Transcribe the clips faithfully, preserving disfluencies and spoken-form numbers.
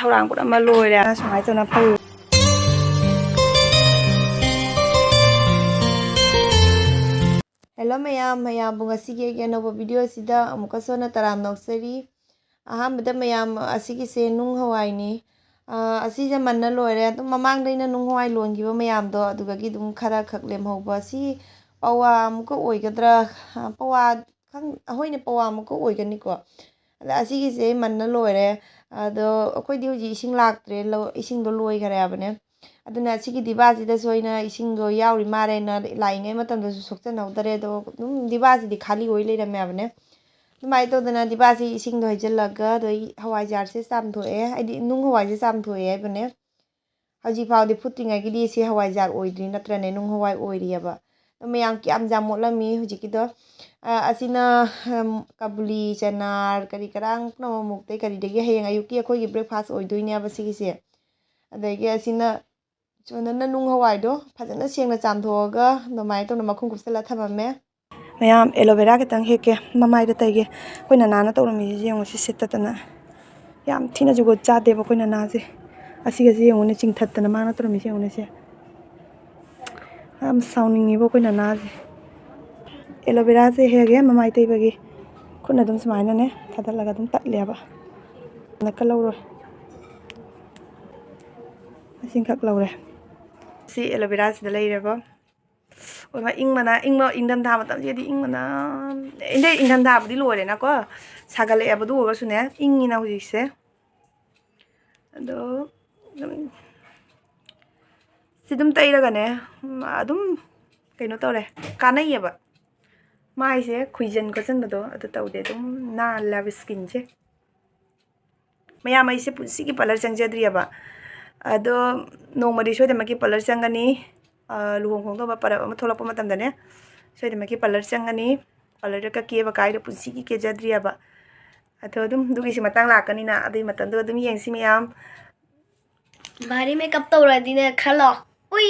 ꯊꯧꯔꯥꯡ ꯄꯨꯝꯅꯃꯛ ꯂꯣꯏꯔꯦ꯫ ꯁꯨꯃꯥꯏꯅ ꯇꯧꯅ ꯐꯧ꯫ Hello ꯃꯌꯥꯝ, ꯃꯌꯥꯝꯕꯨ ꯉꯁꯤꯒꯤ ꯑꯩꯒꯤ ꯑꯅꯧꯕ video ꯑꯁꯤꯗ ꯑꯃꯨꯛꯀꯁꯨ ꯍꯟꯅ ꯇꯔꯥꯝꯅ ꯑꯣꯛꯆꯔꯤ꯫ ꯑꯍꯥꯟꯕꯗ ꯃꯌꯥꯝ, ꯑꯁꯤꯒꯤꯁꯦ ꯅꯨꯡ ꯍꯋꯥꯏꯅꯤ꯫ ꯑꯥ, ꯑꯁꯤꯁꯦ ꯃꯟꯅ ꯂꯣꯏꯔꯦ꯫ ꯑꯗꯨꯝ ꯃꯃꯥꯡꯗ ꯑꯩꯅ ꯅꯨꯡ ꯍꯋꯥꯏ ꯂꯣꯟꯈꯤꯕ ꯃꯌꯥꯝꯗꯣ ꯑꯗꯨꯗꯒꯤ ꯑꯗꯨꯝ ꯈꯔ ꯈꯛ ꯂꯦꯝꯍꯧꯕ꯫ ꯁꯤ ꯄꯋꯥ ꯑꯃꯨꯛꯀ ꯑꯣꯏꯒꯗ꯭ꯔꯥ? ꯑꯥ, ꯄꯋꯥ ꯈꯪ-, ꯑꯍꯣꯏꯅꯦ, ꯄꯋꯥ ꯑꯃꯨꯛꯀ ꯑꯣꯏꯒꯅꯤꯀꯣ꯫ ꯑꯗ ꯑꯁꯤꯒꯤꯁꯦ ꯃꯟꯅ ꯂꯣꯏꯔꯦ꯫ ꯑꯗꯣ ꯑꯩꯈꯣꯏꯗꯤ ꯍꯧꯖꯤꯛ ꯏꯁꯤꯡ ꯂꯥꯛꯇ꯭ꯔꯦ, ꯂꯧ, ꯏꯁꯤꯡꯗꯣ ꯂꯣꯏꯈꯔꯦ ꯍꯥꯏꯕꯅꯦ꯫ ꯑꯗꯨꯅ ꯑꯁꯤꯒꯤ ꯗꯤꯕꯥꯁꯤꯗꯁꯨ ꯑꯩꯅ ꯏꯁꯤꯡꯗꯣ ꯌꯥꯎꯔꯤ ꯃꯥꯜꯂꯦꯅ ꯂꯥꯛꯏꯉꯩ ꯃꯇꯝꯗꯁꯨ ꯁꯣꯛꯆꯟꯍꯧꯗꯔꯦ꯫ ꯑꯗꯣ ꯑꯗꯨꯝ ꯗꯤꯕꯥꯁꯤꯗꯤ ꯈꯥꯂꯤ ꯑꯣꯏ ꯂꯩꯔꯝꯃꯦ ꯍꯥꯏꯕꯅꯦ꯫ ꯑꯗꯨꯃꯥꯏꯅ ꯇꯧꯗꯅ ꯗꯤꯕꯥꯁꯤ ꯏꯁꯤꯡꯗꯣ ꯍꯩꯖꯤꯜꯂꯒ ꯑꯗꯩ ꯍꯋꯥꯏꯖꯥꯔꯁꯦ ꯆꯥꯝꯊꯣꯛꯑꯦ, ꯍꯥꯏꯗꯤ ꯅꯨꯡ ꯍꯋꯥꯏꯁꯦ ꯆꯥꯝꯊꯣꯛꯑꯦ ꯍꯥꯏꯕꯅꯦ꯫ ꯍꯧꯖꯤꯛ ꯐꯥꯎꯗꯤ ꯐꯨꯠꯇ꯭ꯔꯤꯉꯩꯒꯤꯗꯤ ꯁꯤ ꯍꯋꯥꯏꯖꯥꯔ ꯑꯣꯏꯗ꯭ꯔꯤ ꯅꯠꯇ꯭ꯔꯅꯦ, ꯅꯨꯡ ꯍꯋꯥꯏ ꯑꯣꯏꯔꯤꯑꯕ꯫ ꯑꯗꯣ ꯃꯌꯥꯝ ꯀꯌꯥꯝ ꯌꯥꯝ ꯃꯣꯠꯂꯝꯃꯤ ꯍꯧꯖꯤꯛꯀꯤꯗꯣ꯫ ꯑ, ꯑꯁꯤꯅ, ꯎꯝ, ꯀꯕꯨꯂꯤ ꯆꯅꯥ ꯀꯔꯤ ꯀꯔꯥꯡ ꯄꯨꯝꯅꯃꯛ ꯃꯨꯛꯇꯩ ꯀꯔꯤꯗꯒꯤ ꯍꯌꯦꯡ ꯑꯌꯨꯛꯀꯤ ꯑꯩꯈꯣꯏꯒꯤ breakfast ꯑꯣꯏꯗꯣꯏꯅꯦꯕ ꯁꯤꯒꯤꯁꯦ꯫ ꯑꯗꯒꯤ ꯑꯁꯤꯅ ꯁꯣꯝꯗꯅ ꯅꯨꯡ ꯍꯋꯥꯏꯗꯣ ꯐꯖꯅ ꯁꯦꯡꯅ ꯆꯥꯝꯊꯣꯛꯑꯒ ꯑꯗꯨꯃꯥꯏꯅ ꯇꯧꯅ ꯃꯈꯨꯝ ꯀꯨꯞꯁꯜꯂ ꯊꯝꯃꯝꯃꯦ꯫ ꯃꯌꯥꯝ, aloe vera ꯈꯤꯇꯪ ꯍꯦꯛꯀꯦ, ꯃꯃꯥꯏꯗ ꯇꯩꯒꯦ꯫ ꯑꯩꯈꯣꯏ ꯅꯅꯥꯅ ꯇꯧꯔꯝꯃꯤꯁꯦ ꯌꯦꯡꯉꯨ, ꯁꯤ ꯁꯤꯠꯇꯗꯅ꯫ ꯌꯥꯝ ꯊꯤꯅ ꯖꯨꯒꯣꯠ ꯆꯥꯗꯦꯕ ꯑꯩꯈꯣꯏ ꯅꯅꯥꯁꯦ꯫ ꯑꯁꯤꯒꯁꯦ ꯌꯦꯡꯉꯨꯅꯦ, ꯆꯤꯡꯊꯠꯇꯅ ꯃꯥꯅ ꯇꯧꯔꯝꯃꯤꯁꯦ ꯌꯦꯡꯉꯨꯅꯦ ꯁꯦ꯫ ꯌꯥꯝ ꯁꯥꯎꯅꯤꯡꯉꯤꯕ ꯑꯩꯈꯣꯏ ꯅꯅꯥꯁꯦ꯫ Aloe veraꯁꯦ ꯍꯦꯛꯑꯦ ꯃꯃꯥꯏ ꯇꯩꯕꯒꯤ꯫ ꯈꯨꯠꯅ ꯑꯗꯨꯝ ꯁꯨꯃꯥꯏꯅꯅꯦ ꯊꯥꯗꯠꯂꯒ ꯑꯗꯨꯝ ꯇꯠꯂꯦꯕ꯫ ꯅꯛꯀ ꯂꯧꯔꯣꯏ꯫ ꯑꯁꯤꯈꯛ ꯂꯧꯔꯦ꯫ ꯁꯤ aloe veraꯁꯤꯗ ꯂꯩꯔꯦꯀꯣ꯫ ꯑꯣꯏꯃꯥ, ꯏꯪꯕꯅ, ꯏꯪꯕ, ꯏꯪꯊꯝꯊꯥ ꯃꯇꯝꯁꯤꯗꯗꯤ ꯏꯪꯕꯅ, ꯏꯪꯊꯝ-, ꯏꯪꯊꯝꯊꯥꯕꯨꯗꯤ ꯂꯣꯏꯔꯦꯅꯀꯣ, ꯁꯥꯒꯠꯂꯛꯑꯦꯕ, ꯑꯗꯨ ꯑꯣꯏꯔꯒꯁꯨꯅꯦ, ꯏꯪꯉꯤꯅ ꯍꯧꯖꯤꯛꯁꯦ꯫ ꯑꯗꯣ ꯑꯗꯨꯝ ꯁꯤ ꯑꯗꯨꯝ ꯇꯩꯔꯒꯅꯦ, ꯎꯝ, ꯑꯗꯨꯝ ꯀꯩꯅꯣ ꯇꯧꯔꯦ, ꯀꯥꯟꯅꯩꯌꯦꯕ꯫ ꯃꯥꯏꯁꯦ ꯈꯨꯏꯖꯟ ꯈꯣꯠꯆꯟꯕꯗꯣ ꯑꯗꯨ ꯇꯧꯗꯦ, ꯑꯗꯨꯝ ꯅꯥꯜꯂꯦꯕ skinꯁꯦ꯫ ꯃꯌꯥꯝ, ꯑꯩꯁꯦ ꯄꯨꯟꯁꯤꯒꯤ parlour ꯆꯪꯖꯗ꯭ꯔꯤꯑꯕ꯫ ꯑꯗꯣ ꯅꯣꯡꯃꯗꯤ ꯁꯣꯏꯗꯅꯃꯛꯀꯤ parlour ꯆꯪꯒꯅꯤ꯫ ꯑ, ꯂꯨꯍꯣꯡ ꯈꯣꯡꯗꯣꯡꯕ ꯄꯔꯕ ꯑꯃ ꯊꯣꯛꯂꯛꯄ ꯃꯇꯝꯗꯅꯦ, ꯁꯣꯏꯗꯅꯃꯛꯀꯤ parlour ꯆꯪꯒꯅꯤ꯫ Parlourꯗ ꯀꯦꯕ ꯀꯥꯏꯗꯣ ꯄꯨꯟꯁꯤꯒꯤ ꯀꯦꯖꯗ꯭ꯔꯤꯑꯕ꯫ ꯑꯗꯣ ꯑꯗꯨꯝ ꯑꯗꯨꯒꯤꯁꯨ ꯃꯇꯥꯡ ꯂꯥꯛꯀꯅꯤꯅ, ꯑꯗꯨꯒꯤ ꯃꯇꯝꯗꯨ ꯑꯗꯨꯝ ꯌꯦꯡꯁꯤ ꯃꯌꯥꯝ꯫ ꯚꯥꯔꯤ makeup ꯇꯧꯔꯗꯤꯅꯦ ꯈꯜꯂꯣ꯫ ꯎꯏ꯫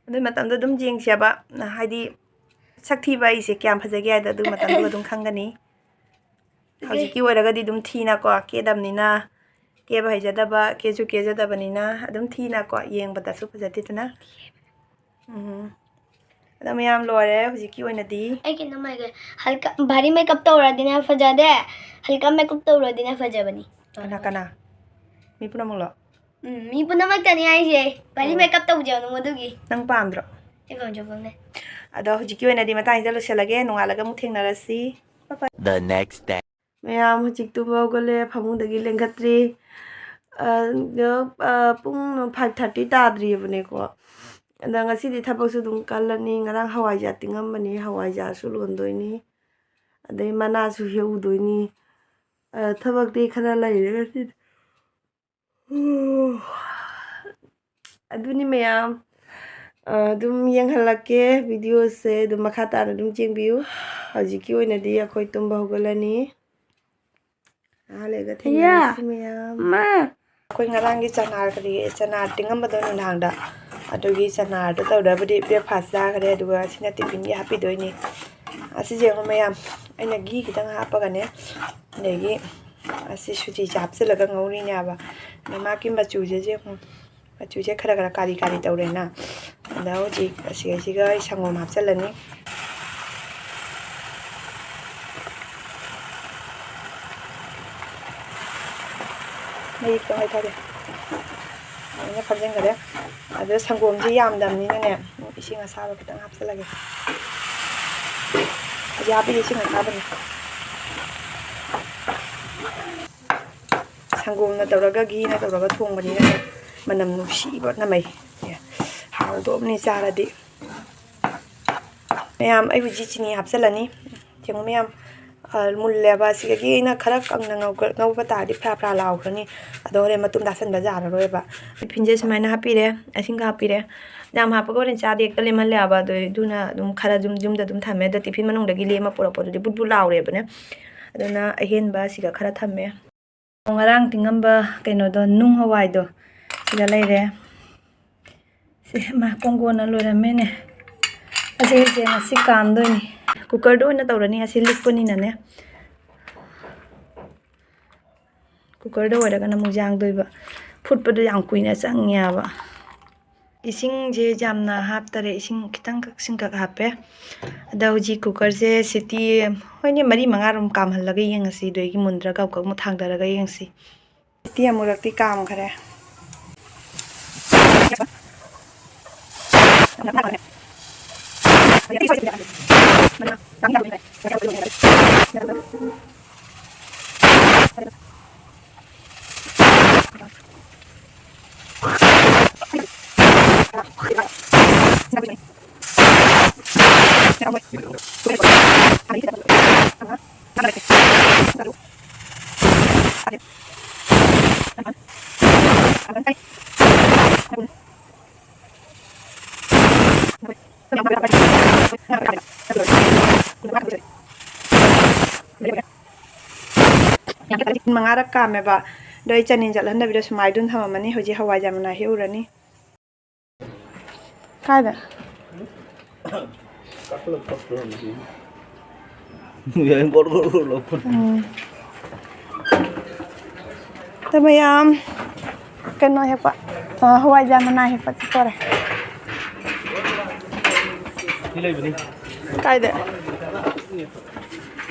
ꯑꯗꯨꯒꯤ ꯃꯇꯝꯗꯣ ꯑꯗꯨꯝ ꯌꯦꯡꯁꯦꯕ, ꯍꯥꯏꯗꯤ ꯁꯛ ꯊꯤꯕ ꯑꯩꯁꯦ ꯀꯌꯥꯝ ꯐꯖꯒꯦ ꯍꯥꯏꯗꯣ ꯑꯗꯨꯒꯤ ꯃꯇꯝꯗꯨꯗ ꯑꯗꯨꯝ ꯈꯪꯒꯅꯤ꯫ ꯍꯧꯖꯤꯛꯀꯤ ꯑꯣꯏꯔꯒꯗꯤ ꯑꯗꯨꯝ ꯊꯤꯅꯀꯣ, ꯀꯦꯗꯕꯅꯤꯅ꯫ ꯀꯦꯕ ꯍꯩꯖꯗꯕ, ꯀꯦꯁꯨ ꯀꯦꯖꯗꯕꯅꯤꯅ ꯑꯗꯨꯝ ꯊꯤꯅꯀꯣ, ꯌꯦꯡꯕꯗꯁꯨ ꯐꯖꯗꯦꯗꯅ꯫ ꯎꯝ꯫ ꯑꯗꯣ ꯃꯌꯥꯝ ꯂꯣꯏꯔꯦ ꯍꯧꯖꯤꯛꯀꯤ ꯑꯣꯏꯅꯗꯤ꯫ ꯑꯩ ꯀꯩꯅꯣꯝ ꯍꯥꯏꯒꯦ, ꯍꯜꯀꯥ ꯚꯥꯔꯤ ꯃꯦꯀꯞ ꯇꯧꯔꯗꯤꯅꯦ ꯐꯖꯗꯦ, ꯍꯜꯀꯥ ꯃꯦꯀꯞ ꯇꯧꯔꯗꯤꯅꯦ ꯐꯖꯕꯅꯤ꯫ ꯀꯅꯥ, ꯀꯅꯥ? ꯃꯤ ꯄꯨꯝꯅꯃꯛꯂꯣ? ꯎꯝ, ꯃꯤ ꯄꯨꯝꯅꯃꯛꯇꯅꯤ ꯍꯥꯏꯁꯦ, ꯚꯥꯔꯤ ꯑꯣ꯫ ꯃꯦꯀꯞ ꯇꯧꯖꯒꯅꯨ ꯑꯗꯨꯒꯤ꯫ ꯅꯪ ꯄꯥꯝꯗ꯭ꯔꯣ? ꯑꯩ ꯄꯥꯝꯖꯕ ꯑꯃꯅꯦ꯫ ꯑꯗꯣ ꯍꯧꯖꯤꯛꯀꯤ ꯑꯣꯏꯅꯗꯤ ꯃꯇꯥꯡꯁꯤꯗ ꯂꯣꯏꯁꯤꯜꯂꯒꯦ, ꯅꯣꯡꯉꯥꯜꯂꯒ ꯑꯃꯨꯛ ꯊꯦꯡꯅꯔꯁꯤ꯫ Bye bye꯫ The next day. ꯃꯌꯥꯝ ꯍꯧꯖꯤꯛ ꯇꯨꯝꯕ ꯍꯧꯒꯠꯂꯦ, ꯐꯃꯨꯡꯗꯒꯤ ꯂꯦꯡꯈꯠꯇ꯭ꯔꯤ꯫ ꯑ, ꯑ, ꯄꯨꯡ five thirty ꯇꯥꯗ꯭ꯔꯤꯕꯅꯦꯀꯣ꯫ ꯑꯗ ꯉꯁꯤꯗꯤ ꯊꯕꯛꯁꯨ ꯑꯗꯨꯝ ꯀꯜꯂꯅꯤ꯫ ꯉꯔꯥꯡ ꯍꯋꯥꯏꯖꯥꯔ ꯇꯤꯡꯉꯝꯕꯅꯤ, ꯍꯋꯥꯏꯖꯥꯔꯁꯨ ꯂꯣꯟꯗꯣꯏꯅꯤ꯫ ꯑꯗꯩ ꯃꯅꯥꯁꯨ ꯍꯦꯛꯎꯗꯣꯏꯅꯤ꯫ ꯑ, ꯊꯕꯛꯇꯤ ꯈꯔ ꯂꯩꯔꯦ ꯉꯁꯤꯗꯤ꯫ ꯑꯗꯨꯅꯤ ꯃꯌꯥꯝ, ꯑ, ꯑꯗꯨꯝ ꯌꯦꯡꯍꯜꯂꯛꯀꯦ videoꯁꯦ, ꯑꯗꯨꯝ ꯃꯈꯥ ꯇꯥꯅ ꯑꯗꯨꯝ ꯌꯦꯡꯕꯤꯌꯨ꯫ ꯍꯧꯖꯤꯛꯀꯤ ꯑꯣꯏꯅꯗꯤ ꯑꯩꯈꯣꯏ ꯇꯨꯝꯕ ꯍꯧꯒꯠꯂꯅꯤ꯫ ꯉꯥꯏꯍꯥꯛ ꯂꯩꯔꯒ ꯊꯦꯡꯅꯔꯁꯤ ꯃꯌꯥꯝ꯫ ꯃꯥ꯫ ꯑꯩꯈꯣꯏ ꯉꯔꯥꯡꯒꯤ ꯆꯅꯥ ꯀꯔꯤ, ꯆꯅꯥ ꯇꯤꯡꯉꯝꯕꯗꯣ ꯅꯨꯡꯗꯥꯡꯗ, ꯑꯗꯨꯒꯤ ꯆꯅꯥꯗꯣ ꯇꯧꯔꯕꯨꯗꯤ breakfast ꯆꯥꯈ꯭ꯔꯦ, ꯑꯗꯨꯒ ꯑꯁꯤꯅ tiffinꯒꯤ ꯍꯥꯞꯄꯤꯗꯣꯏꯅꯤ꯫ ꯑꯁꯤꯁꯦ ꯌꯦꯡꯉꯣ ꯃꯌꯥꯝ, ꯑꯩꯅ ꯘꯤ ꯈꯤꯇꯪ ꯍꯥꯞꯄꯒꯅꯦ, ꯑꯗꯒꯤ ꯑꯁꯤ ꯁꯨꯖꯤꯁꯦ ꯍꯥꯞꯆꯤꯜꯂꯒ ꯉꯧꯔꯤꯅꯦꯕ꯫ ꯑꯗ ꯃꯥꯒꯤ ꯃꯆꯨꯁꯦ ꯌꯦꯡꯉꯣ, ꯃꯆꯨꯁꯦ ꯈꯔ ꯈꯔ ꯀꯥꯔꯤ ꯀꯥꯔꯤ ꯇꯧꯔꯦꯅ꯫ ꯑꯗ ꯍꯧꯖꯤꯛ ꯑꯁꯤꯒꯩꯁꯤꯒ ꯑꯩ ꯁꯪꯒꯣꯝ ꯍꯥꯞꯆꯤꯜꯂꯅꯤ꯫ ꯃꯩ ꯈꯤꯇꯪ ꯂꯩꯊꯒꯦ꯫ ꯑꯗꯨꯃꯥꯏꯅ ꯐꯝꯖꯤꯟꯈꯔꯦ꯫ ꯑꯗ ꯁꯪꯒꯣꯝꯁꯤ ꯌꯥꯝꯗꯕꯅꯤꯅꯅꯦ, ꯏꯁꯤꯡ ꯑꯁꯥꯕ ꯈꯤꯇꯪ ꯍꯥꯞꯆꯤꯜꯂꯒꯦ꯫ ꯍꯧꯖꯤꯛ ꯍꯥꯞꯄꯤꯁꯦ ꯏꯁꯤꯡ ꯑꯁꯥꯕꯅꯤ꯫ ꯁꯪꯒꯣꯝꯅ ꯇꯧꯔꯒ, ꯘꯤꯅ ꯇꯧꯔꯒ ꯊꯣꯡꯕꯅꯤꯅ ꯃꯅꯝ ꯅꯨꯡꯁꯤꯕ ꯅꯝꯃꯩ꯫ ꯍꯥꯎꯗꯣꯛꯑꯝꯅꯤ ꯆꯥꯔꯗꯤ꯫ ꯃꯌꯥꯝ, ꯑꯩ ꯍꯧꯖꯤꯛ ꯆꯤꯅꯤ ꯍꯥꯞꯆꯤꯜꯂꯅꯤ꯫ ꯌꯦꯡꯉꯨ ꯃꯌꯥꯝ, ꯑ, ꯃꯨꯜꯂꯦꯕ꯫ ꯑꯁꯤꯗꯒꯤ ꯑꯩꯅ ꯈꯔ ꯀꯪꯅ ꯉꯧꯒ-, ꯉꯧꯕ ꯇꯥꯔꯗꯤ ꯐ꯭ꯔꯥ ꯐ꯭ꯔꯥ ꯂꯥꯎꯈ꯭ꯔꯅꯤ꯫ ꯑꯗꯣ ꯍꯣꯔꯦꯟ ꯃꯇꯨꯝ ꯇꯥꯁꯟꯕ ꯌꯥꯔꯔꯣꯏꯕ꯫ tiffinꯁꯦ ꯁꯨꯃꯥꯏꯅ ꯍꯥꯞꯄꯤꯔꯦ, ꯏꯁꯤꯡꯒ ꯍꯥꯞꯄꯤꯔꯦ꯫ ꯌꯥꯝ ꯍꯥꯞꯄꯒ ꯍꯣꯔꯦꯟ ꯆꯥꯗꯤ ꯍꯦꯛꯇ ꯂꯦꯝꯍꯜꯂꯦ ꯍꯥꯏꯕ꯫ ꯑꯗꯨ, ꯑꯗꯨꯅ ꯑꯗꯨꯝ ꯈꯔ ꯌꯨꯝ, ꯌꯨꯝꯗ ꯑꯗꯨꯝ ꯊꯝꯃꯦ꯫ ꯑꯗꯣ tiffin ꯃꯅꯨꯡꯗꯒꯤ ꯂꯦꯝꯃ ꯄꯨꯔꯛꯄꯗꯨꯗꯤ ꯕꯨꯠ ꯕꯨꯠ ꯂꯥꯎꯔꯦꯕꯅꯦ꯫ ꯑꯗꯨꯅ ꯑꯍꯦꯟꯕ ꯁꯤꯗ ꯈꯔ ꯊꯝꯃꯦ꯫ ꯉꯔꯥꯡ ꯇꯤꯡꯉꯝꯕ ꯀꯩꯅꯣꯗꯣ, ꯅꯨꯡ ꯍꯋꯥꯏꯗꯣ, ꯁꯤꯗ ꯂꯩꯔꯦ꯫ ꯁꯤ, ꯃꯥ, ꯀꯣꯡꯒꯣꯟꯅ ꯂꯣꯏꯔꯝꯃꯦꯅꯦ꯫ ꯑꯁꯤꯁꯦ ꯉꯁꯤ ꯀꯥꯝꯗꯣꯏꯅꯤ꯫ cookerꯗ ꯑꯣꯏꯅ ꯇꯧꯔꯅꯤ, ꯑꯁꯤ ꯂꯤꯛꯄꯅꯤꯅꯅꯦ꯫ ꯀꯨꯀꯔꯗ ꯑꯣꯏꯔꯒꯅ ꯑꯃꯨꯛ ꯌꯥꯡꯗꯣꯏꯕ꯫ ꯐꯨꯠꯄꯗꯣ ꯌꯥꯝ ꯀꯨꯏꯅ ꯆꯪꯉꯦꯕ꯫ ꯏꯁꯤꯡꯁꯦ ꯌꯥꯝꯅ ꯍꯥꯞꯇꯔꯦ, ꯏꯁꯤꯡ ꯈꯤꯇꯪꯈꯛ, ꯁꯤꯡꯈꯛ ꯍꯥꯞꯄꯦ꯫ ꯑꯗ ꯍꯧꯖꯤꯛ ꯀꯨꯀꯔꯁꯦ ꯁꯤꯇꯤ, ꯍꯣꯏꯅꯦ, ꯃꯔꯤ ꯃꯉꯥꯔꯣꯝ ꯀꯥꯝꯍꯜꯂꯒ ꯌꯦꯡꯉꯁꯤ꯫ ꯑꯗꯨꯗꯒꯤ ꯃꯨꯟꯗ꯭ꯔꯒ ꯑꯃꯨꯛꯀ ꯑꯃꯨꯛ ꯊꯥꯡꯗꯔꯒ ꯌꯦꯡꯁꯤ꯫ ꯁꯤꯇꯤ ꯑꯃꯨꯔꯛꯇꯤ ꯀꯥꯝꯈ꯭ꯔꯦ꯫ ꯃꯉꯥꯔꯛ ꯀꯥꯝꯃꯦꯕ꯫ ꯑꯗꯣ ꯑꯩ ꯆꯅꯤꯟ ꯆꯠꯍꯟꯗꯕꯤꯗ ꯁꯨꯃꯥꯏꯅ ꯑꯗꯨꯝ ꯊꯝꯃꯝꯃꯅꯤ꯫ ꯍꯧꯖꯤꯛ ꯍꯋꯥꯏꯖꯥꯔ ꯃꯅꯥ ꯍꯦꯛꯎꯔꯅꯤ꯫ ꯀꯥꯏꯗ? ꯎꯝ꯫ ꯑꯗꯣ ꯃꯌꯥꯝ ꯀꯩꯅꯣ ꯍꯦꯛꯄ, ꯑ, ꯍꯋꯥꯏꯖꯥꯔ ꯃꯅꯥ ꯍꯦꯛꯄ ꯆꯠꯇꯣꯔꯦ꯫ ꯀꯥꯏꯗ?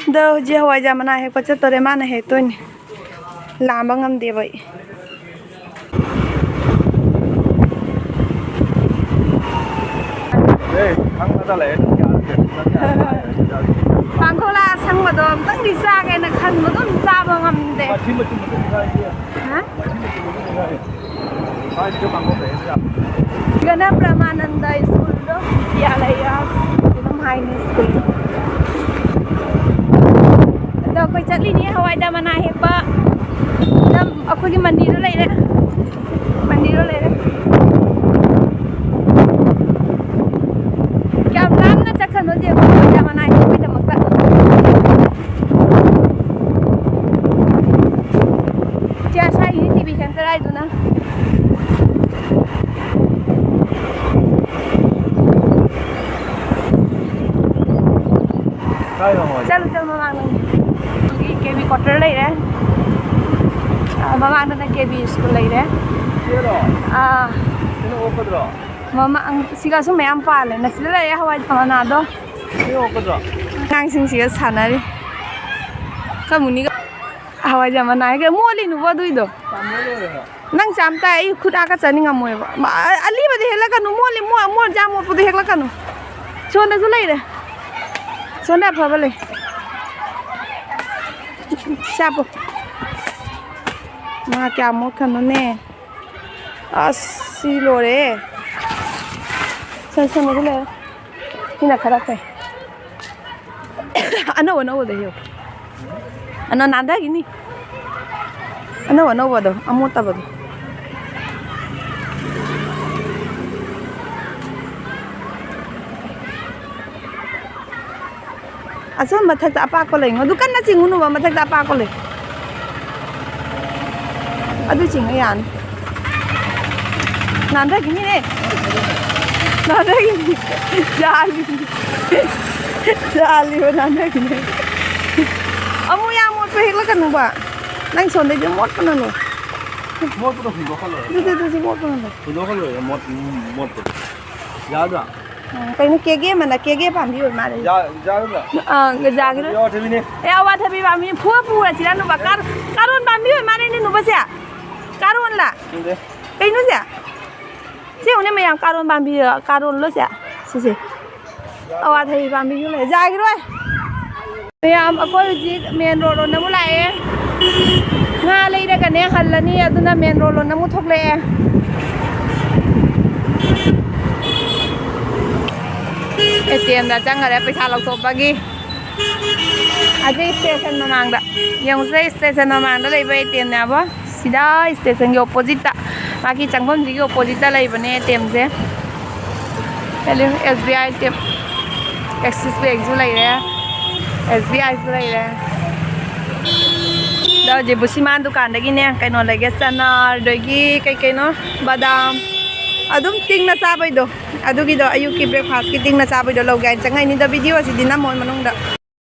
ꯑꯗꯣ ꯍꯧꯖꯤꯛ ꯍꯋꯥꯏꯖꯥꯔ ꯃꯅꯥ ꯍꯦꯛꯄ ꯆꯠꯇꯣꯔꯦ, ꯃꯥꯅ ꯍꯦꯛꯇꯣꯏꯅꯦ꯫ ꯂꯥꯝꯕ ꯉꯝꯗꯦꯕ ꯑꯩ꯫ ꯑꯦ, ꯈꯪꯉꯗ ꯂꯩꯔꯦ꯫ ꯄꯥꯡꯈꯣꯂꯥ ꯑꯁꯪꯕꯗꯣ ꯑꯝꯇꯪꯗꯤ ꯆꯥꯒꯦꯅ ꯈꯟꯕꯗꯣ ꯑꯗꯨꯝ ꯆꯥꯕ ꯉꯝꯗꯦ꯫ ꯃꯆꯤꯟ ꯃꯆꯤꯟ ꯃꯆꯤꯟ ꯀꯥꯏꯁꯦ꯫ ꯍꯥ? ꯃꯆꯤꯟ ꯃꯆꯤꯟ ꯃꯆꯤꯟ ꯀꯥꯏꯁꯦ꯫ ꯀꯥꯏꯁꯤꯗ ꯄꯥꯡꯈꯣꯛ ꯂꯩꯔꯦ ꯌꯥꯝ꯫ ꯒꯅ ꯄ꯭ꯔꯃꯥꯅꯟꯗ ꯁ꯭ꯀꯨꯜꯗꯣ, ꯕꯤꯗ꯭ꯌꯥꯂꯌ ꯑꯗꯨꯝ ꯍꯥꯏꯅꯤ ꯁ꯭ꯀꯨꯜ꯫ ꯑꯗꯣ ꯑꯩꯈꯣꯏ ꯆꯠꯂꯤꯅꯦ ꯍꯋꯥꯏꯖꯥꯔ ꯃꯅꯥ ꯍꯦꯛꯄ꯫ ꯑꯗꯨꯝ ꯑꯩꯈꯣꯏꯒꯤ ꯃꯟꯗꯤꯔꯗꯣ ꯂꯩꯔꯦ꯫ ꯃꯟꯗꯤꯔꯗꯣ ꯂꯩꯔꯦ꯫ ꯌꯥꯝ ꯂꯥꯞꯅ ꯆꯠꯈ꯭ꯔꯅꯣ ꯆꯦ, ꯍꯋꯥꯏꯖꯥꯔ ꯃꯅꯥ ꯍꯦꯛꯄꯒꯤꯗꯃꯛꯇ꯫ ꯆꯦ, ꯑꯁꯥꯏꯒꯤ ꯇꯤ ꯚꯤ ꯁꯦꯟꯇꯔ ꯍꯥꯏꯗꯨꯅ꯫ ꯀꯥꯏꯗꯅꯣ ꯍꯥꯏꯁꯦ? ꯆꯠꯂꯨ, ꯆꯠꯂꯨ, ꯃꯃꯥꯡꯂꯣꯝꯒꯤ ꯀꯦ ꯕꯤ ꯀ꯭ꯋꯥꯇꯔ ꯂꯩꯔꯦ꯫ ꯃꯃꯥꯡꯗꯅ ꯀꯦ ꯕꯤ ꯁ꯭ꯀꯨꯜ ꯂꯩꯔꯦ꯫ ꯁꯤꯔꯣ? ꯑꯥ꯫ ꯁꯤꯅ ꯑꯣꯛꯀꯗ꯭ꯔꯣ? ꯃꯃꯥꯡ, ꯁꯤꯒꯁꯨ ꯃꯌꯥꯝ ꯄꯥꯜꯂꯦ꯫ ꯅꯁꯤꯗ ꯂꯩꯔꯦ ꯍꯋꯥꯏ ꯃꯅꯥꯗꯣ꯫ ꯁꯤ ꯑꯣꯛꯀꯗ꯭ꯔꯣ? ꯑꯉꯥꯡꯁꯤꯡꯁꯤꯒ ꯁꯥꯟꯅꯔꯤ꯫ ꯈꯔ ꯃꯨꯅꯤꯒ ꯍꯋꯥꯏꯖꯥꯔ ꯃꯅꯥ ꯍꯦꯛ ꯃꯣꯠꯂꯤꯅꯨꯕ ꯑꯗꯨꯏꯗꯣ꯫ ꯆꯥꯝꯃ ꯂꯣꯏꯔꯦ꯫ ꯅꯪ ꯆꯥꯝ ꯇꯥꯏ, ꯑꯩ ꯈꯨꯠ ꯍꯥꯀꯠꯆꯅꯤ, ꯉꯝꯃꯣꯏꯕ꯫ ꯃ-, ꯑ-, ꯑꯂꯤꯕꯗꯤ ꯍꯦꯛꯂꯛꯀꯅꯨ, ꯃꯣꯠꯂꯤ, ꯃꯣ-, ꯃꯣꯠ-, ꯌꯥꯝ ꯃꯣꯠꯄꯗꯣ ꯍꯦꯛꯂꯛꯀꯅꯨ꯫ ꯁꯣꯝꯗꯁꯨ ꯂꯩꯔꯦ꯫ ꯁꯣꯝꯗ ꯑꯐꯕ ꯂꯩ꯫ ꯆꯥꯄꯣ꯫ ꯃꯥ ꯀꯌꯥ ꯃꯣꯠꯈ꯭ꯔꯅꯣꯅꯦ꯫ ꯑꯁ, ꯁꯤ ꯂꯣꯏꯔꯦ꯫ ꯁꯟ-, ꯁꯟꯕꯁꯨ ꯂꯩꯔꯦ꯫ ꯁꯤꯅ ꯈꯔ ꯐꯩ꯫ ꯑꯅꯧ ꯑꯅꯧꯕꯗ ꯍꯦꯛꯎ꯫ ꯑꯅꯧ ꯅꯥꯟꯊꯈꯤꯅꯤ꯫ ꯑꯅꯧ ꯑꯅꯧꯕꯗꯣ, ꯑꯃꯣꯠꯇꯕꯗꯣ꯫ ꯑꯁꯣꯝ ꯃꯊꯛꯇ ꯑꯄꯥꯛꯄ ꯂꯩꯉꯣ꯫ ꯑꯗꯨ ꯀꯟꯅ ꯆꯤꯡꯉꯨꯅꯨꯕ, ꯃꯊꯛꯇ ꯑꯄꯥꯛꯄ ꯂꯩ꯫ ꯑꯗꯨ ꯆꯤꯡꯉ ꯌꯥꯅꯤ꯫ ꯅꯥꯟꯊꯈꯤꯅꯤꯅꯦ꯫ ꯅꯥꯟꯊꯈꯤꯅꯤ꯫ ꯌꯥꯜꯂꯤ꯫ ꯌꯥꯜꯂꯤꯕ ꯅꯥꯟꯊꯈꯤꯅꯤ꯫ ꯑꯃꯨꯛ ꯌꯥꯝ ꯃꯣꯠꯄ ꯍꯦꯛꯂꯛꯀꯅꯨꯕ꯫ ꯅꯪ ꯁꯣꯝꯗꯩꯗꯤ ꯃꯣꯠꯄꯅꯅꯦ꯫ ꯃꯣꯠꯄꯗꯣ ꯍꯨꯟꯗꯣꯛꯈ꯭ꯔ ꯂꯣꯏꯔꯦ꯫ ꯑꯗꯨꯗꯤ, ꯑꯗꯨꯗꯤ ꯃꯣꯠꯄꯅꯅꯦ꯫ ꯍꯨꯟꯗꯣꯛꯈ꯭ꯔ ꯂꯣꯏꯔꯦ, ꯃꯣꯠ-, ꯃꯣꯠꯄꯗꯣ꯫ ꯌꯥꯗ꯭ꯔꯥ? ꯎꯝ, ꯀꯩꯅꯣ ꯀꯦꯒꯦ ꯑꯃꯅ ꯀꯦꯒꯦ ꯄꯥꯝꯕꯤ ꯑꯣꯏ ꯃꯥꯜꯂꯦ꯫ ꯌꯥ-, ꯌꯥꯔꯣꯏꯗ꯭ꯔꯥ? ꯑꯥ, ꯌꯥꯒꯤꯔꯣꯏ꯫ ꯌꯥ, ꯊꯕꯤꯅꯦ꯫ ꯑꯦ, ꯑꯋꯥꯊꯕꯤ ꯄꯥꯝꯕꯤ ꯐꯨꯛꯑ ꯄꯨꯔꯁꯤꯔꯥ ꯅꯨꯄꯥ? ꯀꯥꯔ-, ꯀꯥꯔꯣꯟ ꯄꯥꯝꯕꯤ ꯑꯣꯏ ꯃꯥꯜꯂꯦꯅꯦ ꯅꯨꯄꯥꯁꯦ꯫ ꯀꯥꯔꯣꯟꯂ? ꯈꯪꯗꯦ꯫ ꯀꯩꯅꯣ ꯁꯦ? ꯁꯤ ꯌꯦꯡꯉꯨꯅꯦ ꯃꯌꯥꯝ, ꯀꯥꯔꯣꯟ ꯄꯥꯝꯕꯤ, ꯀꯥꯔꯣꯟꯂꯣ ꯁꯦ? ꯁꯤꯁꯦ꯫ ꯑꯋꯥꯊꯕꯤ ꯄꯥꯝꯕꯤꯁꯨ ꯂꯩ꯫ ꯌꯥꯒꯤꯔꯣꯏ꯫ ꯃꯌꯥꯝ, ꯑꯩꯈꯣꯏ ꯍꯧꯖꯤꯛ ꯃꯦꯟ ꯔꯣꯗ ꯂꯣꯝꯗ ꯑꯃꯨꯛ ꯂꯥꯛꯑꯦ꯫ ꯉꯥ ꯂꯩꯔꯒꯅꯦ ꯍꯜꯂꯅꯤ, ꯑꯗꯨꯅ ꯃꯦꯟ ꯔꯣꯗ ꯂꯣꯝꯗ ꯑꯃꯨꯛ ꯊꯣꯛꯂꯛꯑꯦ꯫ ꯑꯦ ꯇꯤ ꯑꯦꯝꯗ ꯆꯪꯈꯔꯦ ꯄꯩꯁꯥ ꯂꯧꯊꯣꯛꯄꯒꯤ꯫ ꯑꯗꯨ ꯁ꯭ꯇꯦꯁꯟ ꯃꯃꯥꯡꯗ ꯌꯦꯡꯉꯨꯁꯦ, ꯁ꯭ꯇꯦꯁꯟ ꯃꯃꯥꯡꯗ ꯂꯩꯕ ꯑꯦ ꯇꯤ ꯑꯦꯝꯅꯦꯕ꯫ ꯁꯤꯗ ꯁ꯭ꯇꯦꯁꯟꯒꯤ ꯑꯣꯄꯣꯖꯤꯠꯇ, ꯃꯥꯒꯤ ꯆꯪꯐꯝꯁꯤꯒꯤ ꯑꯣꯄꯣꯖꯤꯠꯇ ꯂꯩꯕꯅꯦ ꯑꯦ ꯇꯤ ꯑꯦꯝꯁꯦ꯫ S B I A T M, access ꯕꯦꯡꯁꯨ ꯂꯩꯔꯦ, ꯑꯦꯁ ꯕꯤ ꯑꯥꯏꯁꯨ ꯂꯩꯔꯦ꯫ ꯑꯗ ꯍꯧꯖꯤꯛ ꯕꯨꯁꯤꯃꯥꯟ ꯗꯨꯀꯥꯟꯗꯒꯤꯅꯦ ꯀꯩꯅꯣ ꯂꯩꯒꯦ, ꯆꯅꯥ, ꯑꯗꯒꯤ ꯀꯩ ꯀꯩꯅꯣ, ꯕꯗꯥꯝ, ꯑꯗꯨꯝ ꯇꯤꯡꯅ ꯆꯥꯕꯩꯗꯣ, ꯑꯗꯨꯒꯤꯗꯣ ꯑꯌꯨꯛꯀꯤ ꯕ꯭ꯔꯦꯛꯐꯥꯁꯀꯤ ꯇꯤꯡꯅ ꯆꯥꯕꯩꯗꯣ ꯂꯧꯒꯦ ꯍꯥꯏꯅ ꯆꯪꯉꯛꯏꯅꯤꯗ꯫ ꯚꯤꯗꯤꯑꯣꯁꯤꯗꯤ ꯅꯝꯃꯣꯏ ꯃꯅꯨꯡꯗ꯫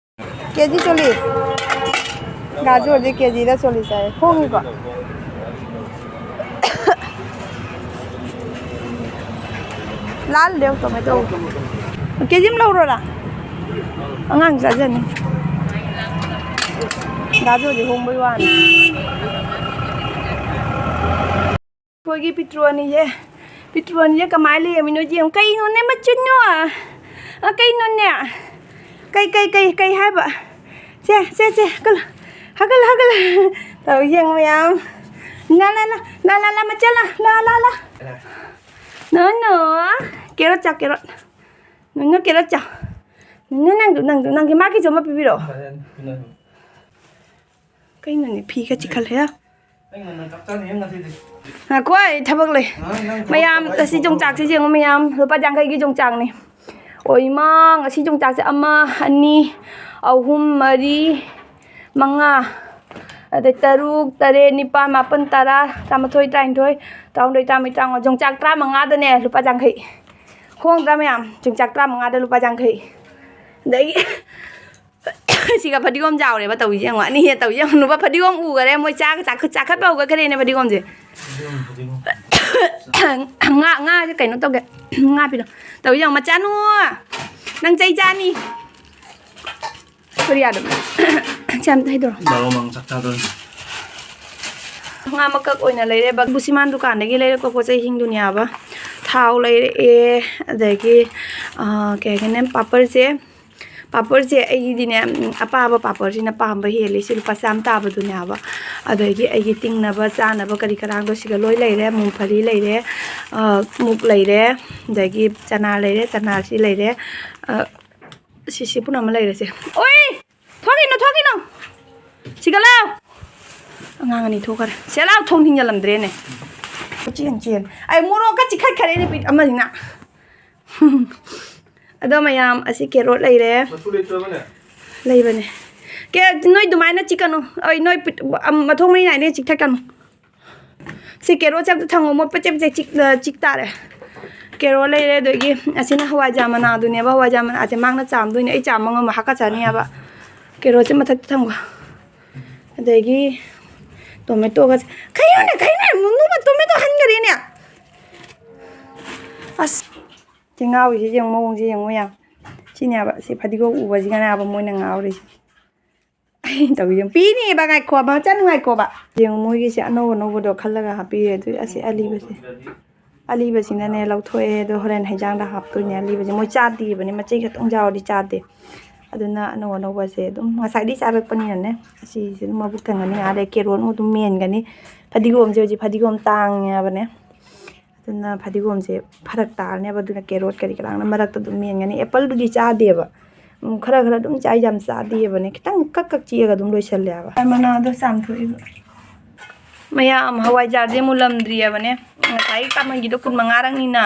ꯀꯦ ꯖꯤ ꯆꯣꯂꯤ꯫ ꯒꯥꯖꯔꯗꯤ ꯀꯦꯖꯤꯗ ꯆꯣꯂꯤꯁ ꯍꯥꯏꯌꯦ꯫ ꯍꯣꯡꯉꯤꯀꯣ? ꯂꯥꯜꯂꯦ ꯇꯣꯃꯦꯇꯣ꯫ ꯀꯦꯖꯤ ꯑꯃ ꯂꯧꯔꯣꯔꯥ? ꯑꯉꯥꯡ ꯆꯥꯖꯅꯤ꯫ ꯒꯥꯖꯔꯗꯤ ꯍꯣꯡꯕꯩ ꯋꯥꯅꯤ꯫ ꯑꯩꯈꯣꯏꯒꯤ ꯄꯤꯇ꯭ꯔꯨ ꯑꯅꯤꯁꯦ, ꯄꯤꯇ꯭ꯔꯨ ꯑꯅꯤꯁꯦ ꯀꯃꯥꯏꯅ ꯂꯩꯔꯝꯃꯤꯅꯣ ꯌꯦꯡꯉꯨ꯫ ꯀꯩꯅꯣꯅꯦ ꯃꯆꯤꯟꯅꯣ? ꯑ, ꯀꯩꯅꯣꯅꯦ? ꯀꯩ, ꯀꯩ, ꯀꯩ, ꯀꯩ ꯍꯥꯏꯕ? ꯁꯦ, ꯁꯦ, ꯁꯦ, ꯍꯥꯒꯠꯂꯣ꯫ ꯍꯥꯒꯠꯂꯣ, ꯍꯥꯒꯠꯂꯣ꯫ ꯇꯧ ꯌꯦꯡꯉꯨ ꯃꯌꯥꯝ꯫ ꯂꯥ, ꯂꯥ, ꯂꯥ, ꯂꯥ, ꯂꯥ, ꯂꯥ, ꯃꯆꯥ, ꯂꯥ, ꯂꯥ, ꯂꯥ, ꯂꯥ꯫ ꯅꯣ, ꯅꯣ꯫ ꯀꯦꯔꯣꯠ ꯆꯥꯎ, ꯀꯦꯔꯣꯠ꯫ ꯅꯨꯅꯨ ꯀꯦꯔꯣꯠ ꯆꯥꯎ꯫ ꯅꯨꯅꯨ ꯅꯪꯁꯨ, ꯅꯪꯁꯨ, ꯅꯪꯒꯤ ꯃꯥꯒꯤꯁꯨ ꯑꯃ ꯄꯤꯕꯤꯔꯛꯑꯣ꯫ ꯀꯩꯅꯣꯅꯦ ꯐꯤꯒ ꯆꯤꯛꯈꯠꯂꯦ꯫ ꯑꯩ ꯉꯟꯅ ꯆꯥꯛ ꯆꯥꯅꯤ ꯉꯁꯤꯗꯤ꯫ ꯉꯥꯏꯈꯣ, ꯑꯩ ꯊꯕꯛ ꯂꯩ꯫ ꯑ, ꯅꯪ ꯊꯕꯛ ꯃꯌꯥꯝ ꯇꯧꯕ ꯑꯁꯤ ꯍꯥꯏꯁꯦ ꯌꯣꯡꯆꯥꯛꯁꯦ ꯌꯦꯡꯉꯨ ꯃꯌꯥꯝ, ꯂꯨꯄꯥ ꯌꯥꯡꯈꯩꯒꯤ ꯌꯣꯡꯆꯥꯛꯅꯤ꯫ ꯑꯣ ꯏꯃꯥ, ꯉꯁꯤ ꯌꯣꯡꯆꯥꯛꯁꯦ ꯑꯃ, ꯑꯅꯤ, ꯑꯍꯨꯝ, ꯃꯔꯤ, ꯃꯉꯥ, ꯑꯗꯩ ꯇꯔꯨꯛ, ꯇꯔꯦꯠ, ꯅꯤꯄꯥꯜ, ꯃꯥꯄꯜ, ꯇꯔꯥ, ꯇꯔꯥꯃꯥꯊꯣꯏ, ꯇꯔꯥꯅꯤꯊꯣꯏ, ꯇꯔꯥꯍꯨꯝꯗꯣꯏ, ꯇꯔꯥꯃꯔꯤ, ꯇꯔꯥꯃꯉꯥ, ꯌꯣꯡꯆꯥꯛ ꯇꯔꯥꯃꯉꯥꯗꯅꯦ ꯂꯨꯄꯥ ꯌꯥꯡꯈꯩ꯫ ꯍꯣꯡꯗ꯭ꯔꯥ ꯃꯌꯥꯝ? ꯌꯣꯡꯆꯥꯛ ꯇꯔꯥꯃꯉꯥꯗ ꯂꯨꯄꯥ ꯌꯥꯡꯈꯩ꯫ ꯑꯗꯒꯤ ꯁꯤꯒ ꯐꯗꯤꯒꯣꯝ ꯆꯥꯎꯔꯦꯕ ꯇꯧꯔꯤꯁꯦ ꯌꯦꯡꯉꯣ꯫ ꯑꯅꯤ ꯍꯦꯟꯅ ꯇꯧꯔꯤꯁꯦ ꯌꯦꯡꯉꯣ꯫ ꯅꯨꯄꯥ ꯐꯗꯤꯒꯣꯝ ꯎꯈꯔꯦ꯫ ꯃꯣꯏ ꯆꯥꯒ ꯆꯥꯈꯠ-, ꯆꯥꯈꯠꯄ ꯍꯧꯒꯠꯈ꯭ꯔꯦꯅꯦ ꯐꯗꯤꯒꯣꯝꯁꯦ꯫ ꯉꯥ, ꯉꯥꯁꯦ ꯀꯩꯅꯣ ꯇꯧꯒꯦ꯫ ꯉꯥ ꯄꯤꯔꯣ꯫ ꯇꯧꯔꯤꯁꯦ ꯌꯦꯡꯉꯣ꯫ ꯃꯆꯥꯅꯨ! ꯅꯪ ꯆꯩ ꯆꯥꯅꯤ꯫ ꯀꯣꯔꯤꯌꯥꯗ ꯁꯤ ꯑꯝꯇ ꯍꯩꯗꯣꯔꯣ꯫ ꯕꯥꯔꯣ ꯃꯃꯥꯡ ꯆꯥꯛ ꯆꯥꯗꯣꯏꯅꯤ꯫ ꯉꯥ ꯃꯀꯛ ꯑꯣꯏꯅ ꯂꯩꯔꯦ꯫ ꯕꯨꯁꯤꯃꯥꯟ ꯗꯨꯀꯥꯟꯗꯒꯤ ꯂꯩꯔꯛꯄ ꯄꯣꯠ ꯆꯩꯁꯤꯡꯗꯨꯅꯦꯕ꯫ ꯊꯥꯎ ꯂꯩꯔꯛꯑꯦ, ꯑꯗꯒꯤ, ꯑꯥ, ꯀꯩ ꯍꯥꯏꯒꯅꯤ, ꯄꯥꯄꯔꯁꯦ꯫ ꯄꯥꯄꯔꯁꯦ ꯑꯩꯒꯤꯗꯤꯅꯦ, ꯎꯝ, ꯑꯄꯥꯕ ꯄꯥꯄꯔꯁꯤꯅ ꯄꯥꯝꯕ ꯍꯦꯜꯂꯤ꯫ ꯁꯤ ꯂꯨꯄꯥ ꯆꯥꯝꯃ ꯇꯥꯕꯗꯨꯅꯦꯕ꯫ ꯑꯗꯒꯤ ꯑꯩꯒꯤ ꯇꯤꯡꯅꯕ ꯆꯥꯅꯕ ꯀꯔꯤ ꯀꯔꯥꯡꯗꯣ ꯁꯤꯒ ꯂꯣꯏ ꯂꯩꯔꯦ꯫ ꯃꯨꯡꯐꯂꯤ ꯂꯩꯔꯦ, ꯑꯥ, ꯃꯨꯛ ꯂꯩꯔꯦ, ꯑꯗꯒꯤ ꯆꯅꯥ ꯂꯩꯔꯦ, ꯆꯅꯥꯁꯤ ꯂꯩꯔꯦ꯫ ꯑꯥ, ꯁꯤ, ꯁꯤ ꯄꯨꯝꯅꯃꯛ ꯂꯩꯔꯦꯁꯦ꯫ ꯑꯣꯏ! ꯊꯣꯛꯈꯤꯅꯨ, ꯊꯣꯛꯈꯤꯅꯨ! ꯁꯤꯒ ꯂꯥꯎ! ꯑꯉꯥꯡ ꯑꯅꯤ ꯊꯣꯛꯈꯔꯦ꯫ ꯁꯦ ꯂꯥꯎ, ꯊꯣꯡ ꯊꯤꯡꯖꯜꯂꯝꯗ꯭ꯔꯦꯅꯦ꯫ ꯀꯣꯏꯆꯦꯟ ꯆꯦꯟ꯫ ꯑꯩ ꯃꯣꯔꯣꯛꯀ ꯆꯤꯛꯈꯠꯈꯔꯦꯅꯦ ꯄꯤꯛ ꯑꯃꯁꯤꯅ꯫ ꯑꯗꯣ ꯃꯌꯥꯝ, ꯑꯁꯤ ꯀꯦꯔꯣꯠ ꯂꯩꯔꯦ꯫ ꯃꯆꯨ ꯂꯩꯇ꯭ꯔꯕꯅꯦ? ꯂꯩꯕꯅꯦ꯫ ꯀꯦ-, ꯅꯣꯏ ꯑꯗꯨꯃꯥꯏꯅ ꯆꯤꯛꯀꯅꯨ꯫ ꯑꯩ ꯅꯣꯏ ꯄꯤꯛ-, ꯑꯝ, ꯃꯊꯣꯡ ꯃꯔꯤ ꯅꯥꯏꯗꯦ ꯆꯤꯛꯊꯠꯀꯅꯨ꯫ ꯁꯤ ꯀꯦꯔꯣꯠꯁꯦ ꯑꯝꯇ ꯊꯝꯃꯣ, ꯃꯣꯏ ꯄꯆꯦꯠ ꯄꯆꯦꯠ ꯆꯤꯛ-, ꯑ, ꯆꯤꯛ ꯇꯥꯔꯦ꯫ ꯀꯦꯔꯣꯠ ꯂꯩꯔꯦ, ꯑꯗꯒꯤ ꯑꯁꯤꯅ ꯍꯋꯥꯏꯖꯥꯔ ꯃꯅꯥꯗꯨꯅꯦꯕ, ꯍꯋꯥꯏꯖꯥꯔ ꯃꯅꯥꯁꯦ ꯃꯥꯡꯅ ꯆꯥꯝꯗꯣꯏꯅꯦ, ꯑꯩ ꯆꯥꯝꯕ ꯉꯝꯃꯣꯏ, ꯍꯥꯀꯠꯆꯅꯤ ꯍꯥꯏꯕ꯫ ꯀꯦꯔꯣꯠꯁꯦ ꯃꯊꯛꯇ ꯊꯝꯈꯣ꯫ ꯑꯗꯒꯤ ꯇꯣꯃꯦꯇꯣꯒꯁꯦ, ꯀꯩꯅꯣꯅꯦ, ꯀꯩꯅꯣꯅꯦ, ꯃꯨꯟꯗꯨꯃ ꯇꯣꯃꯦꯇꯣ ꯍꯟꯈꯔꯦꯅꯦ꯫ ꯑꯁ, ꯆꯦ ꯉꯥꯎꯔꯤꯁꯦ ꯌꯦꯡꯉꯨ, ꯃꯑꯣꯡꯁꯦ ꯌꯦꯡꯉꯨ ꯌꯥꯝ꯫ ꯁꯤꯅꯦꯕ, ꯁꯤ ꯐꯗꯤꯒꯣꯝ ꯎꯕꯁꯤꯒꯅꯦꯕ ꯃꯣꯏꯅ ꯉꯥꯎꯔꯤꯁꯦ꯫ ꯑꯩ ꯇꯧꯔꯤꯁꯦ ꯌꯦꯡꯉꯨ꯫ ꯄꯤꯅꯦꯕ, ꯉꯥꯏꯈꯣꯕ, ꯆꯠꯅꯨ, ꯉꯥꯏꯈꯣꯕ꯫ ꯌꯦꯡꯉꯨ, ꯃꯣꯏꯒꯤꯁꯦ ꯑꯅꯧ ꯑꯅꯧꯕꯗꯣ ꯈꯜꯂꯒ ꯍꯥꯞꯄꯤꯔꯦ꯫ ꯑꯗꯨ ꯑꯁꯤ ꯑꯂꯤꯕꯁꯦ, ꯑꯂꯤꯕꯁꯤꯅꯅꯦ ꯂꯧꯊꯣꯛꯑꯦ꯫ ꯑꯗꯣ ꯍꯣꯔꯦꯟ ꯍꯩꯖꯥꯡꯗ ꯍꯥꯞꯇꯣꯏꯅꯦ꯫ ꯑꯂꯤꯕꯁꯦ ꯃꯣꯏ ꯆꯥꯗꯦꯕꯅꯦ, ꯃꯆꯩ ꯈꯛꯇꯪ ꯌꯥꯎꯔꯗꯤ ꯆꯥꯗꯦ꯫ ꯑꯗꯨꯅ ꯑꯅꯧ ꯑꯅꯧꯕꯁꯦ ꯑꯗꯨꯝ ꯉꯁꯥꯏꯗꯤ ꯆꯥꯔꯛꯄꯅꯤꯅꯅꯦ, ꯑꯁꯤꯁꯦ ꯑꯗꯨꯝ ꯃꯕꯨꯛ ꯊꯟꯒꯅꯤ꯫ ꯑꯗꯩ ꯀꯦꯔꯣꯠꯃꯨꯛ ꯑꯗꯨꯝ ꯃꯦꯟꯒꯅꯤ꯫ ꯐꯗꯤꯒꯣꯝꯁꯦ ꯍꯧꯖꯤꯛ ꯐꯗꯤꯒꯣꯝ ꯇꯥꯡꯉꯦ ꯍꯥꯏꯕꯅꯦ꯫ ꯑꯗꯨꯅ ꯐꯗꯤꯒꯣꯝꯁꯦ ꯐꯔꯛ ꯇꯥꯔꯅꯦꯕ꯫ ꯑꯗꯨꯅ ꯀꯦꯔꯣꯠ ꯀꯔꯤ ꯀꯔꯥꯅ ꯃꯔꯛꯇ ꯑꯗꯨꯝ ꯃꯦꯟꯒꯅꯤ꯫ ꯑꯦꯄꯜꯗꯨꯗꯤ ꯆꯥꯗꯦꯕ꯫ ꯎꯝ, ꯈꯔ ꯈꯔ ꯑꯗꯨꯝ ꯆꯥꯏ, ꯌꯥꯝ ꯆꯥꯗꯦꯕꯅꯦ꯫ ꯈꯤꯇꯪ ꯀꯛ ꯀꯛ ꯆꯤꯛꯑꯒ ꯑꯗꯨꯝ ꯂꯣꯏꯁꯜꯂꯦꯕ꯫ ꯃꯅꯥꯗꯣ ꯆꯥꯝꯊꯣꯛꯏꯕ꯫ ꯃꯌꯥꯝ ꯍꯋꯥꯏꯖꯥꯔꯁꯦ ꯃꯨꯜꯂꯝꯗ꯭ꯔꯤꯑꯕꯅꯦ꯫ ꯉꯁꯥꯏꯒꯤ ꯀꯥꯃꯟꯒꯤꯗꯣ ꯀꯨꯟ ꯃꯉꯥꯔꯛꯅꯤꯅ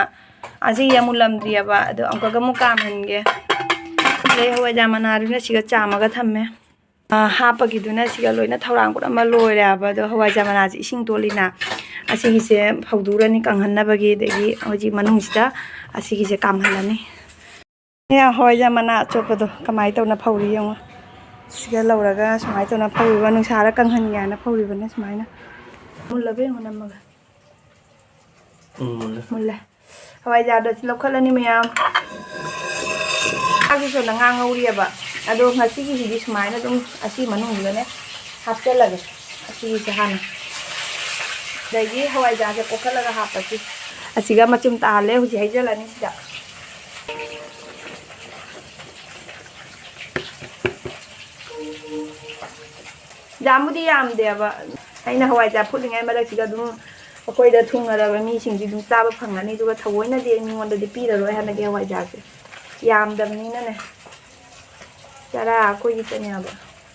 ꯑꯁꯤꯒꯤ ꯃꯨꯜꯂꯝꯗ꯭ꯔꯤꯑꯕ꯫ ꯑꯗꯣ ꯑꯃꯨꯛꯀꯒ ꯑꯃꯨꯛ ꯀꯥꯝꯍꯟꯒꯦ꯫ ꯑꯗꯩ ꯍꯋꯥꯏꯖꯥꯔ ꯃꯅꯥꯗꯨꯅ ꯁꯤꯒ ꯆꯥꯝꯃꯒ ꯊꯝꯃꯦ꯫ ꯑ, ꯍꯥꯞꯄꯒꯤꯗꯨꯅ ꯁꯤꯒ ꯂꯣꯏꯅ ꯊꯧꯔꯥꯡ ꯄꯨꯝꯅꯃꯛ ꯂꯣꯏꯔꯦ ꯍꯥꯏꯕ꯫ ꯑꯗꯣ ꯍꯋꯥꯏꯖꯥꯔ ꯃꯅꯥꯁꯦ ꯏꯁꯤꯡ ꯇꯣꯠꯂꯤꯅ ꯑꯁꯤꯒꯤꯁꯦ ꯐꯧꯗꯣꯔꯅꯤ ꯀꯪꯍꯟꯅꯕꯒꯤ꯫ ꯑꯗꯒꯤ ꯍꯧꯖꯤꯛ ꯃꯅꯨꯡꯁꯤꯗ ꯑꯁꯤꯒꯤꯁꯦ ꯀꯥꯝꯍꯜꯂꯅꯤ꯫ ꯑꯦ, ꯍꯋꯥꯏꯖꯥꯔ ꯃꯅꯥ ꯑꯆꯣꯠꯄꯗꯣ ꯀꯃꯥꯏꯅ ꯇꯧꯅ ꯐꯧꯔꯤ ꯌꯦꯡꯉꯣ꯫ ꯁꯤꯒ ꯂꯧꯔꯒ ꯁꯨꯃꯥꯏꯅ ꯇꯧꯅ ꯐꯧꯔꯤꯕ, ꯅꯨꯡꯁꯥꯗ ꯀꯪꯍꯟꯒꯦ ꯍꯥꯏꯅ ꯐꯧꯔꯤꯕꯅꯦ ꯁꯨꯃꯥꯏꯅ꯫ ꯃꯨꯜꯂꯕ ꯌꯦꯡꯉꯣ ꯅꯝꯃꯒ꯫ ꯎꯝ, ꯃꯨꯜꯂꯦ꯫ ꯃꯨꯜꯂꯦ꯫ ꯍꯋꯥꯏꯖꯥꯔꯗꯣ ꯁꯤ ꯂꯧꯈꯠꯂꯅꯤ ꯃꯌꯥꯝ꯫ ꯆꯥꯛꯁꯤꯁꯨ ꯉꯥ ꯉꯧꯔꯤꯑꯕ꯫ ꯑꯗꯣ ꯉꯁꯤꯒꯤꯁꯤꯗꯤ ꯁꯨꯃꯥꯏꯅ ꯑꯗꯨꯝ ꯑꯁꯤ ꯃꯅꯨꯡꯁꯤꯗꯅꯦ ꯍꯥꯞꯆꯜꯂꯒꯦ꯫ ꯑꯁꯤꯒꯤꯁꯦ ꯍꯥꯟꯅ꯫ ꯑꯗꯒꯤ ꯍꯋꯥꯏꯖꯥꯔꯁꯦ ꯀꯣꯠꯈꯠꯂꯒ ꯍꯥꯞꯄꯁꯤ꯫ ꯑꯁꯤꯒ ꯃꯆꯨꯝ ꯇꯥꯍꯜꯂꯦ, ꯍꯧꯖꯤꯛ ꯍꯩꯖꯤꯜꯂꯅꯤ ꯁꯤꯗ꯫ ꯌꯥꯝꯕꯨꯗꯤ ꯌꯥꯝꯗꯦꯕ꯫ ꯑꯩꯅ ꯍꯋꯥꯏꯖꯥꯔ ꯐꯨꯠꯂꯤꯉꯩ ꯃꯔꯛꯁꯤꯗ ꯑꯗꯨꯝ ꯑꯩꯈꯣꯏꯗ ꯊꯨꯡꯅꯔꯕ ꯃꯤꯁꯤꯡꯁꯤ ꯑꯗꯨꯝ ꯆꯥꯕ ꯐꯪꯒꯅꯤ꯫ ꯑꯗꯨꯒ ꯊꯑꯣꯏꯅꯗꯤ ꯑꯩ ꯃꯤꯉꯣꯟꯗꯗꯤ ꯄꯤꯔꯔꯣꯏ ꯍꯥꯟꯅꯒꯤ ꯍꯋꯥꯏꯖꯥꯔꯁꯦ꯫ ꯌꯥꯝꯗꯕꯅꯤꯅꯅꯦ꯫ ꯆꯔꯥ ꯑꯩꯈꯣꯏꯒꯤ ꯆꯅꯦꯕ꯫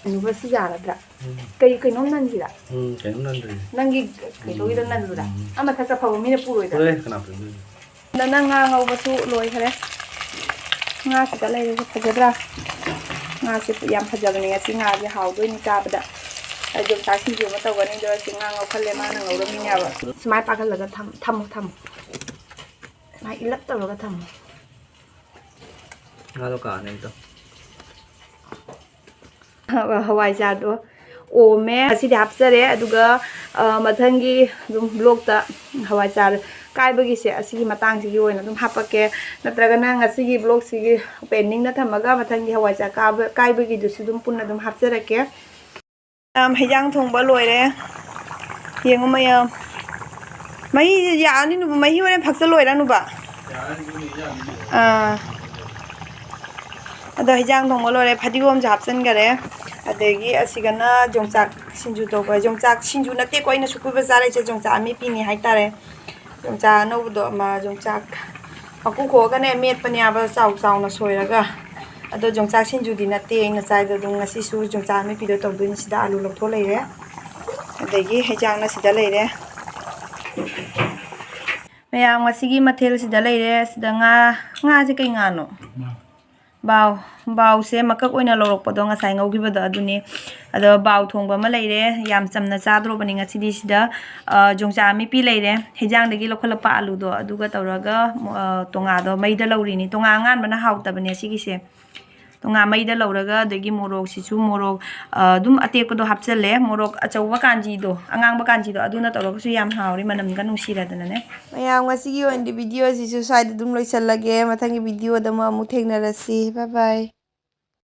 ꯑꯗꯨꯒ ꯁꯤ ꯌꯥꯔꯗ꯭ꯔꯥ? ꯎꯝ꯫ ꯀꯩ, ꯀꯩꯅꯣꯝ ꯅꯟꯁꯤꯔꯥ? ꯎꯝ, ꯀꯩꯅꯣꯝ ꯅꯟꯗꯣꯏꯅꯦ꯫ ꯅꯪꯒꯤ ꯀꯩꯅꯣꯒꯤꯗꯣ ꯎꯝ, ꯅꯟꯕꯗ? ꯎꯝ꯫ ꯑꯃ ꯃꯊꯛꯇ ꯐꯧꯕ ꯃꯤꯅ ꯄꯨꯔꯣꯏꯗ꯭ꯔꯥ? ꯄꯨꯔꯣꯏ, ꯀꯅꯥ ꯄꯨꯗꯣꯏꯅꯣ? ꯑꯗ ꯅꯪ ꯉꯥ ꯉꯧꯕꯁꯨ ꯂꯣꯏꯈꯔꯦ꯫ ꯉꯥ ꯈꯤꯇ ꯂꯩꯔꯤꯁꯦ ꯐꯖꯗ꯭ꯔꯥ? ꯉꯥꯁꯦ ꯌꯥꯝ ꯐꯖꯕꯅꯦ ꯉꯁꯤ꯫ ꯉꯥꯁꯦ ꯍꯥꯎꯗꯣꯏꯅꯤ ꯆꯥꯕꯗ꯫ ꯑꯩ ꯌꯣꯡꯆꯥꯛ ꯁꯤꯡꯖꯨ ꯑꯃ ꯇꯧꯒꯅꯤ, ꯑꯗꯨꯒ ꯁꯤ ꯉꯥ ꯉꯧꯈꯜꯂꯦ, ꯃꯥꯅ ꯉꯧꯔꯝꯃꯤꯅꯦꯕ꯫ ꯁꯨꯃꯥꯏꯅ ꯄꯥꯛꯍꯜꯂꯒ ꯊꯝ-, ꯊꯝꯃꯣ, ꯊꯝꯃꯣ꯫ ꯁꯨꯃꯥꯏꯅ ꯏꯂꯞ ꯇꯧꯔꯒ ꯊꯝꯃꯣ꯫ ꯉꯥꯗꯣ ꯀꯥꯅꯤ ꯑꯝꯇ꯫ ꯍꯋꯥꯏꯖꯥꯔꯗꯣ ꯑꯣꯝꯃꯦ꯫ ꯉꯁꯤꯗꯤ ꯍꯥꯞꯆꯔꯦ꯫ ꯑꯗꯨꯒ, ꯑ, ꯃꯊꯪꯒꯤ ꯑꯗꯨꯝ vlogꯇ ꯍꯋꯥꯏꯖꯥꯔ ꯀꯥꯏꯕꯒꯤꯁꯦ ꯑꯁꯤꯒꯤ ꯃꯇꯥꯡꯁꯤꯒꯤ ꯑꯣꯏꯅ ꯑꯗꯨꯝ ꯍꯥꯞꯄꯛꯀꯦ꯫ ꯅꯠꯇ꯭ꯔꯒꯅ ꯉꯁꯤꯒꯤ vlogꯁꯤꯒꯤ pendingꯗ ꯊꯝꯃꯒ ꯃꯊꯪꯒꯤ ꯍꯋꯥꯏꯖꯥꯔ ꯀꯥꯕ-, ꯀꯥꯏꯕꯒꯤꯗꯨꯁꯨ ꯑꯗꯨꯝ ꯄꯨꯟꯅ ꯑꯗꯨꯝ ꯍꯥꯞꯆꯔꯛꯀꯦ꯫ ꯃꯌꯥꯝ, ꯍꯩꯖꯥꯡ ꯊꯣꯡꯕ ꯂꯣꯏꯔꯦ꯫ ꯌꯦꯡꯉꯨ ꯃꯌꯥꯝ꯫ ꯃꯍꯤ ꯌꯥꯛꯑꯅꯤ ꯅꯨꯕ, ꯃꯍꯤ ꯍꯣꯔꯦꯟ ꯐꯛꯆꯜꯂꯣꯏꯔꯥ ꯅꯨꯕ? ꯑꯥ꯫ ꯑꯗꯣ ꯍꯩꯖꯥꯡ ꯊꯣꯡꯕ ꯂꯣꯏꯔꯦ, ꯐꯗꯤꯒꯣꯝꯁꯨ ꯍꯥꯞꯆꯤꯟꯈꯔꯦ꯫ ꯑꯗꯒꯤ ꯑꯁꯤꯒꯅ ꯌꯣꯡꯆꯥꯛ ꯁꯤꯡꯖꯨ ꯇꯧꯕ꯫ ꯌꯣꯡꯆꯥꯛ ꯁꯤꯡꯖꯨ ꯅꯠꯇꯦꯀꯣ ꯑꯩꯅ ꯁꯨꯛ ꯀꯨꯏꯕ ꯆꯥꯔꯛꯏꯁꯦ, ꯌꯣꯡꯆꯥꯛ ꯑꯃꯦꯠꯄꯤꯅꯦ ꯍꯥꯏꯇꯥꯔꯦ꯫ ꯌꯣꯡꯆꯥꯛ ꯑꯅꯧꯕꯗꯣ ꯑꯃ, ꯌꯣꯡꯆꯥꯛ ꯃꯀꯨ ꯈꯣꯛꯑꯒꯅꯦ ꯃꯦꯠꯄꯅꯦꯕ, ꯆꯥꯎ ꯆꯥꯎꯅ ꯁꯣꯏꯔꯒ꯫ ꯑꯗꯣ ꯌꯣꯡꯆꯥꯛ ꯁꯤꯡꯖꯨꯗꯤ ꯅꯠꯇꯦ ꯑꯩꯅ ꯆꯥꯏꯗꯣ꯫ ꯑꯗꯨꯝ ꯉꯁꯤꯁꯨ ꯌꯣꯡꯆꯥꯛ ꯑꯃꯦꯠꯄꯤꯗꯣ ꯇꯧꯗꯣꯏꯅꯤ꯫ ꯁꯤꯗ ꯑꯂꯨ ꯂꯧꯊꯣꯛ ꯂꯩꯔꯦ, ꯑꯗꯒꯤ ꯍꯩꯖꯥꯡꯅ ꯁꯤꯗ ꯂꯩꯔꯦ꯫ ꯃꯌꯥꯝ, ꯉꯁꯤꯒꯤ ꯃꯊꯦꯜ ꯁꯤꯗ ꯂꯩꯔꯦ꯫ ꯁꯤꯗ ꯉꯥ, ꯉꯥꯁꯦ ꯀꯩ ꯉꯥꯅꯣ? ꯕꯥꯎ, ꯕꯥꯎꯁꯦ ꯃꯀꯛ ꯑꯣꯏꯅ ꯂꯧꯔꯛꯄꯗꯣ, ꯉꯁꯥꯏ ꯉꯧꯈꯤꯕꯗꯣ ꯑꯗꯨꯅꯦ꯫ ꯑꯗꯣ ꯕꯥꯎ ꯊꯣꯡꯕ ꯑꯃ ꯂꯩꯔꯦ, ꯌꯥꯝ ꯆꯝꯅ ꯆꯥꯗ꯭ꯔꯣꯕꯅꯤ ꯉꯁꯤꯗꯤ꯫ ꯁꯤꯗ, ꯑ, ꯌꯣꯡꯆꯥꯛ ꯑꯃꯦꯠꯄꯤ ꯂꯩꯔꯦ, ꯍꯩꯖꯥꯡꯗꯒꯤ ꯂꯧꯈꯠꯂꯛꯄ ꯑꯂꯨꯗꯣ ꯑꯗꯨꯒ ꯇꯧꯔꯒ, ꯑ, ꯇꯣꯉꯥꯗꯣ ꯃꯩꯗ ꯂꯧꯔꯤꯅꯤ꯫ ꯇꯣꯉꯥ ꯑꯉꯥꯟꯕꯅ ꯍꯥꯎꯇꯕꯅꯦ ꯁꯤꯒꯤꯁꯦ꯫ ꯇꯣꯉꯥ ꯃꯩꯗ ꯂꯧꯔꯒ, ꯑꯗꯒꯤ ꯃꯣꯔꯣꯛꯁꯤꯁꯨ ꯃꯣꯔꯣꯛ, ꯑ, ꯑꯗꯨꯝ ꯑꯇꯦꯛꯄꯗꯣ ꯍꯥꯞꯆꯜꯂꯦ꯫ ꯃꯣꯔꯣꯛ ꯑꯆꯧꯕ ꯀꯥꯟꯖꯤꯗꯣ, ꯑꯉꯥꯡꯕ ꯀꯥꯟꯖꯤꯗꯣ ꯑꯗꯨꯅ ꯇꯧꯔꯒꯁꯨ ꯌꯥꯝ ꯍꯥꯎꯔꯤ, ꯃꯅꯝꯒ ꯅꯨꯡꯁꯤꯔꯗꯅꯅꯦ꯫ ꯃꯌꯥꯝ, ꯉꯁꯤꯒꯤ ꯑꯣꯏꯅꯗꯤ video ꯑꯁꯤꯁꯨ ꯁ꯭ꯋꯥꯏꯗ ꯑꯗꯨꯝ ꯂꯣꯏꯁꯤꯜꯂꯒꯦ꯫ ꯃꯊꯪꯒꯤ videoꯗ ꯑꯃꯨꯛ, ꯑꯃꯨꯛ ꯊꯦꯡꯅꯔꯁꯤ꯫ Bye bye꯫